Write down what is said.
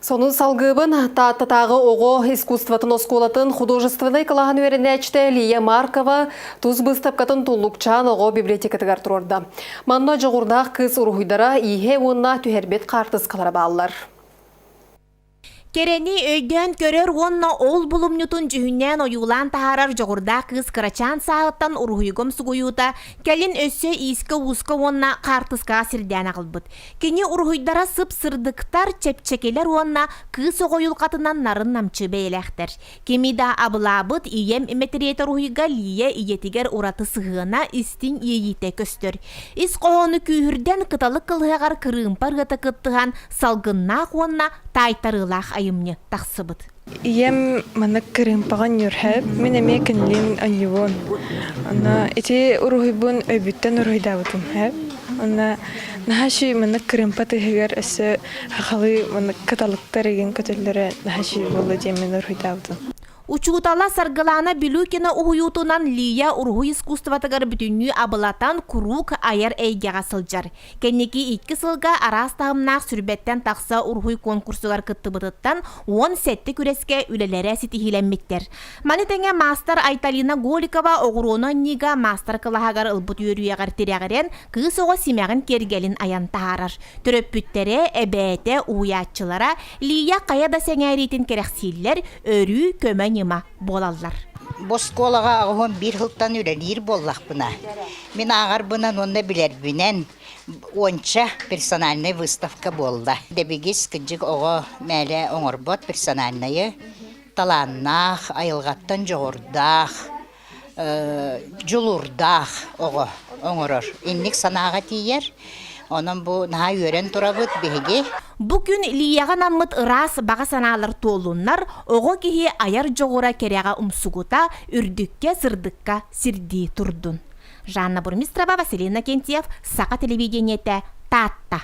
Сонун салгыыбын Тааттатааҕы оҕо искусствотын оскуолатын художественнай кылааһын үөрэнээччитэ Лия Маркова тус быыстапкатын Туллукчаан оҕо библиотекатыгар туруорда. Манна дьоҕурдаах кыыс уруһуйдара, ииһэ уонна түһэрбит хаартыскалара бааллар. Кэрэни өйдөөн көрөр уонна ол булумньутун дьүһүннээн ойуулаан таһаарар дьоҕурдаах кыыс кырачаан сааһыттан уруһуйга умсугуйуута кэлин өссө иискэ-ууска уонна хаартыскаҕа сирдээн аҕалбыт. Кини уруһуйдара сып-сырдыктар, чэпчэкилэр уонна кыыс оҕо уйулҕатынан нарын-намчы бэйэлээхтэр. Кими да абылаабыт ийэм мэтириэтэ уруһуйга Лия ийэтигэр ураты сыһыана, истиҥ иэйиитэ көстөр. Ис хоһоону күүһүрдэн кыталык кылыһаҕар кырыымпа ырыата кыттыһан салгыннаах уонна таайтарыылаах айымньы тахсыбыт. Ийэм маннык кырыымпаҕа ньүрһэп, мин эмиэ кинилиин онньубун. Онно ити уруһуйбун өйбүттэн уруһуйдаабытым һэп. Онно наһаа үчүгэй маннык кырыымпа тыаһыгар өссө хахалыы маннык кыталыктар игин көтөллөрө наһаа үчүгэй буолла диэммин уруһуйдаабытым. Учуутала Саргылаана Билюкина уһуйуутунан Лия уруһуй искусствотыгар бүтүннүү абылатан куруук айар эйгэҕэ сылдьар. Кэнники икки сылга араас таһымнаах сүрбэттэн тахса уруһуй конкурсугар кыттыбытыттан 17 күрэскэ үлэлэрэ ситиһиилэммиттэр. Маны тэҥэ маастар Айталина Голикова оҕуруону анньыыга маастар-кылааһыгар ылбыт үөрүйэҕэр тирэҕирэн кыыс оҕо симэҕин киэргэлин айан таһаарар. Төрөппүттэрэ, эбээтэ, уһуйааччылара Лия хайа да сэҥээриитин кэрэхсииллэр, өрүү көмө-ньыма буолаллар. Бу оскуолаҕа 81 сылтан үлэлиир буоллахпына, Мин ааҕарбынан уонна билэрбинэн уонча персональнай выставка буолла. Дэбигис кырдьык оҕо мээлэ оҥорбот персональнайы талааннаах, айылҕаттан дьоҕурдаах, дьулуурдаах оҕо оҥорор. Инник санааҕа тиийэр. Онон бу наһаа үөрэн турабыт биһиги. Бу күн Лияҕа анаммыт ыраас баҕа санаалар туоллуннар, оҕо киһи айар дьоҕура кэрэҕэ умсугута, үрдүккэ, сырдыкка сирдии турдун. Жанна Бурмистрова, Василина Кентьев, Саха телевидениетэ, Таатта.